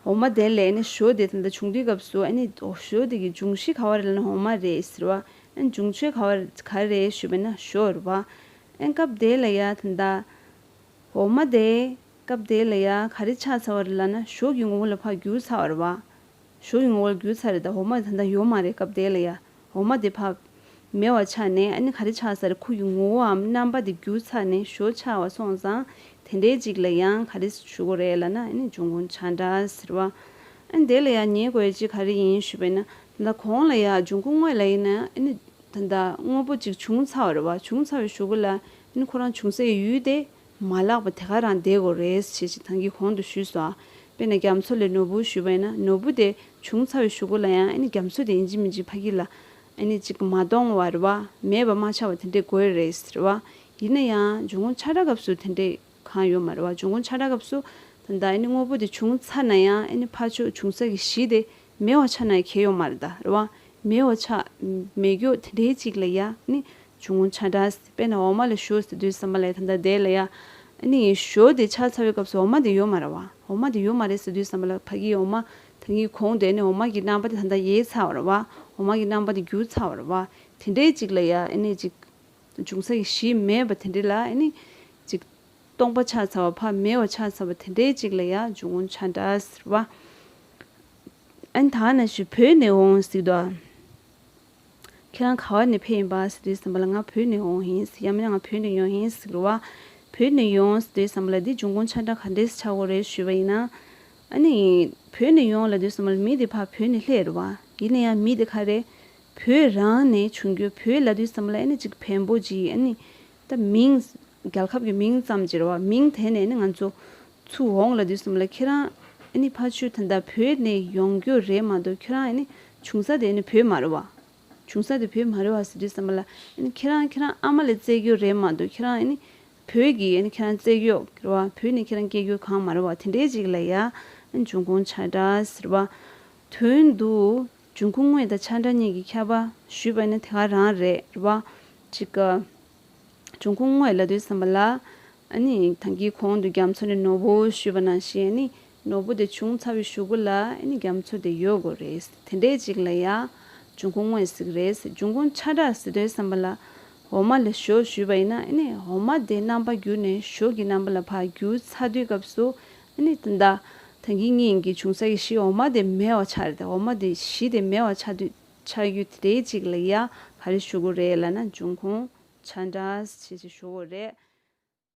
འོ་མ་དེ་ལས་ནི་ཞོ་དེ་ད་ལྟ་བྱུང་དུས་སྐབས་སུ་ཨ་ནི་ཞོ་དེ་གི་འབྱུང་གཞི་ག་བ་རེད་ལབ་ན་འོ་མ་རེད་ཟེར་བ། ཨ་ནི་འབྱུང་ཆོས་ག་བ་ག་རེ་རེད་ཞུས་པ་ན་ཞོ་རེད་བ། ཨ་ནི་སྐབས་དེ་ལ་ཡ་ད་ལྟ་འོ་མ་དེ་སྐབས་དེ་ལ་ཡ་ག་རེ་ཆགས་ཚར་བ་རེད་ལབ་ན་ཞོ་གི་ངོ་བོ་ལ་ཕར་འགྱུར་ཚར་བ་རེད་བ། ཞོ་གི་ངོ་བོ་ལ་འགྱུར་ཚར་རེད། ད་འོ་མ་དེ་ད་ལྟ་ཡོད་མ་རེད་སྐབས་དེ་ལ་ཡ། འོ་མ་དེ་ཕར་མེད་པ་ཆགས་ནས་ཨ་ནི་ག་རེ་ཆགས་ས་རེད། ཁོ་གི་ངོ་བོའམ་རྣམ་པ་དེ་འགྱུར་ཚར་ནས་ཞོ་ཆགས་པ་སོང་ཙང་། དེ་འདྲའི་ཅིག་ལ་ཡང་ག་རེ་ཞུ་དགོས་རེད་ལབ་ན་ཨ་ནི་འབྱུང་ཁུངས་ཆ་འདྲ་ཟེར་བ། ཨ་ནི་དེ་ལ་ཡང་ཉན་དགོས་ཡ་ཅིག་ག་རེ་ཡིན་ཞུས་པས་ན། ད་གོང་ལ་ཡ་འབྱུང་ཁུངས་དངོས་ལ་ཡིན་ན་ཨ་ནི་ད་ལྟ་དངོས་པོ་ཅིག་བྱུང་ཚར་བ་རེད་བ། བྱུང་ཚར་བའི་གཞུག་གུ་ལ་ཨ་ནི་ཁོ་རང་བྱུང་སའི་ཡུལ་དེ་མ་བརླག་པ་དེ་ག་རང་བསྡད་དགོས་རེད་ཞེས་ཅིག་ད་གིན་གོང་དུ་ཞུས་སོང་། དཔེར་ན་རྒྱ་མཚོ་ལས་ནོར་བུ་ཞུས་པ་ཡིན་ན་ནོར་བུ་དེ་བྱུང་ཚར་བའི་གཞུག་གུ་ལ་ཡང་ཨ་ནི་རྒྱ་མཚོ་དེ་ཡིན་གཅིག་མིན་གཅིག་ཕ་གི་ལ་ཨ་ནི་ཅིག་མ་སྟོང་བ་རེད་བ། མེད་པ་མ་ཆགས་པ་དེ་འདྲས་དགོས་རེད་ཟེར་བ། ཡིན་ན་ཡང་འབྱུང་ཁུངས་ཆ་འདྲ་སྐབས་སུ་དེ་འདྲས་གང་ཡོད་མ་རེད་བ། འབྱུང་ཁུངས་ཆ་འདྲ་སྐབས་སུ་ད་ལྟ་ཨ་ནི་དངོས་པོ་དེ་བྱུང་ཚར་ན་ཡང་ཨ་ནི་ཕར་ཕྱོགས་བྱུང་ས་གི་གཞི་དེ་མེད་པ་ཆགས་ན་ཡང་གལ་ཡོད་མ་རེད་ད་རེད་བ། མེད་པ་ཆགས་མེད་རྒྱུ་དེ་འདྲའི་ཅིག་ལ་ཡ་ཨ་ནི་འབྱུང་ཁུངས་ཆ་འདྲ། དཔེར་ན་འོ་མ་ལ་ཞོ་ཟེར་དུས་ཙམ་པ་ལ་ད་ལྟ་དེ་ལ་ཡ་ཨ་ནི་ཞོ་དེ་ཆགས་ཚར་བའི་སྐབས་སུ་འོ་མ་དེ་ཡོད་མ་རེད་བ། འོ་མ་དེ་ཡོད་མ་རེད་ཟེར་དུས་ཙམ་པ་ལ་ཕ་གིའི་འོ་མ་ད་གིན་གོང་དེ་ནི་འོ་མ་གི་རྣམ་པ་དེ་ད་ལྟ་ཡལ་ཚར་བ་རེད་བ། འོ་མ་གི་རྣམ་པ་དེ་འགྱུར་ཚར་བ་རེད་བ། དེ་འདྲའི་ཅིག་ལ་ཡ་ཨ་ནི་ཅིག་འབྱུང་ས་ཀྱི་གཞི་མེད་པ་དེ་འདྲ་ལ་ཨ་ནི་ཅིག་སྟོང་པ་ཆགས་ཚར་བ་ཕར་མེད་པ་ཆགས་ཚར་བ་དེ་འདྲའི་ཅིག་ལ་ཡ་འབྱུང་ཁུངས་ཆ་འདྲ་ཟེར་བ། ཨ་ནི་ད་ནང་བཞིན་བོད་ནས་འོང་ཟེར་དོ། ཁྱེད་རང་ག་བ་ནས་ཕེབས་ཡིན་པ་ཟེར་དུས་ཙམ་པ་ལ་ང་བོད་ནས་འོང་ཡིན་ཟེར། ཡང་མིན་ན་ང་བོད་ནས་ཡོང་ཡིན་ཟེར་བ། བོད་ནས་ཡོང་ཟེར་དུས་ཙམ་པ་ལ་འདི་འབྱུང་ཁུངས་ཆ་འདྲ་ག་འདྲས་ཆགས་དགོས་རེད་ཞུས་པ་ཡིན་ན། ཨ་ནི་བོད་ནས་ཡོང་ལབ་དུས་ཙམ་པ་ལ་མི་དེ་ཕར་བོད་ནས་སླེབས་རེད་བ། ཡིན་ན་ཡང་མི་དེ་ག་རེ། བོད་རང་ནས་བྱུང་རྒྱུ། བོད་ལབ་དུས་ཙམ་པ་ལ་ཨ་ནི་ཅིག་བེམ་པོ་ཅིག་ཨ་ནི་ད་མིང་རྒྱལ་ཁབ་ཀྱི་མིང་ཙམ་ཅིག་རེད་བ། མིང་དེ་ནས་ཨ་ནི་ང་ཚོ་ཚུར་འོང་ལབ་དུས་ཙམ་པ་ལ་ཁྱེད་རང་ཨ་ནི་ཕར་ཚུར་ད་ལྟ་བོད་ནས་ཡོང་རྒྱུ་རེད་མ་གཏོགས་ཁྱེད་རང་ཨ་ནི་བྱུང་ས་དེ་ཨ་ནི་བོད་མ་རེད་བ། བྱུང་ས་དེ་བོད་མ་རེད་བ་ཟེར་དུས་ཙམ་པ་ལ་ཨ་ནི་ཁྱེད་རང་ཁྱེད་རང་ཨ་མ་ལ་བཙལ་རྒྱུ་རེད་མ་གཏོགས་ཁྱེད་རང་ཨ་ནི་བོད་ཀྱི་ཨ་ནི་ཁྱེད་རང་བཙལ་རྒྱུ་རེད་བ། བོད་ནས་ཁྱེད་རང་སྐྱེས་རྒྱུ་གང་མ་རེད་བ། དེ་འདྲའི་ཅིག་ལ་ཡ་ཨ་ནི་འབྱུང་ཁུངས་ཆ་འདྲ་ཟེར་བ། དོན་དུ་འབྱུང་ཁུངས་དངོས་དང་ཆ་འདྲ་གཉིས་ཀྱི་ཁྱད་པར་ཞུས་པ་ནི་དེ་ག་རང་རེད་རེད་བ། ཅིག་ག་འབྱུང་ཁུངས་དངོས་ལབ་དུས་ཙམ་པ་ལ། ཨ་ནི་ད་གིན་གོང་དུ་རྒྱ་མཚོ་ནས་ནོར་བུ་ཞུས་པ་ནང་བཞིན་ཨ་ནི་ནོར་བུ་དེ་བྱུང་ཚར་བའི་གཞུག་གུ་ལ་ཨ་ནི་རྒྱ་མཚོ་དེ་ཡོད་དགོས་རེད། དེ་འདྲའི་ཅིག་ལ་ཡ་འབྱུང་ཁུངས་དངོས་ཟེར་གི་རེད། འབྱུང་ཁུངས་ཆ་འདྲ་ཟེར་དུས་ཙམ་པ་ལ་འོ་མ་ལ་ཞོ་ཞུས་པ་ཡིན་ན་ཨ་ནི་འོ་མ་དེ་རྣམ་པ་འགྱུར་ནས་ཞོ་གི་རྣམ་པ་ལ་ཕར་འགྱུར་ཚར་དུས་སྐབས་སུ་ཨ་ནི་ད་ད་གིན་སྔོན་གྱི་བྱུང་ས་ཀྱི་གཞི་འོ་མ་དེ་མེད་པ་ཆགས་རེད། འོ་མ་དེ་གཞི་དེ་མེད་པ་ཆགས་དུས་ཆགས་རྒྱུ་དེ་འདྲའི་ཅིག་ལ་ཡ་ག་རེ་ཞུ་དགོས་རེད་ལབ་ན་འབྱུང་ཁུངས་ཆ་འདྲ་ཞེས་ཞུ་དགོས་རེད།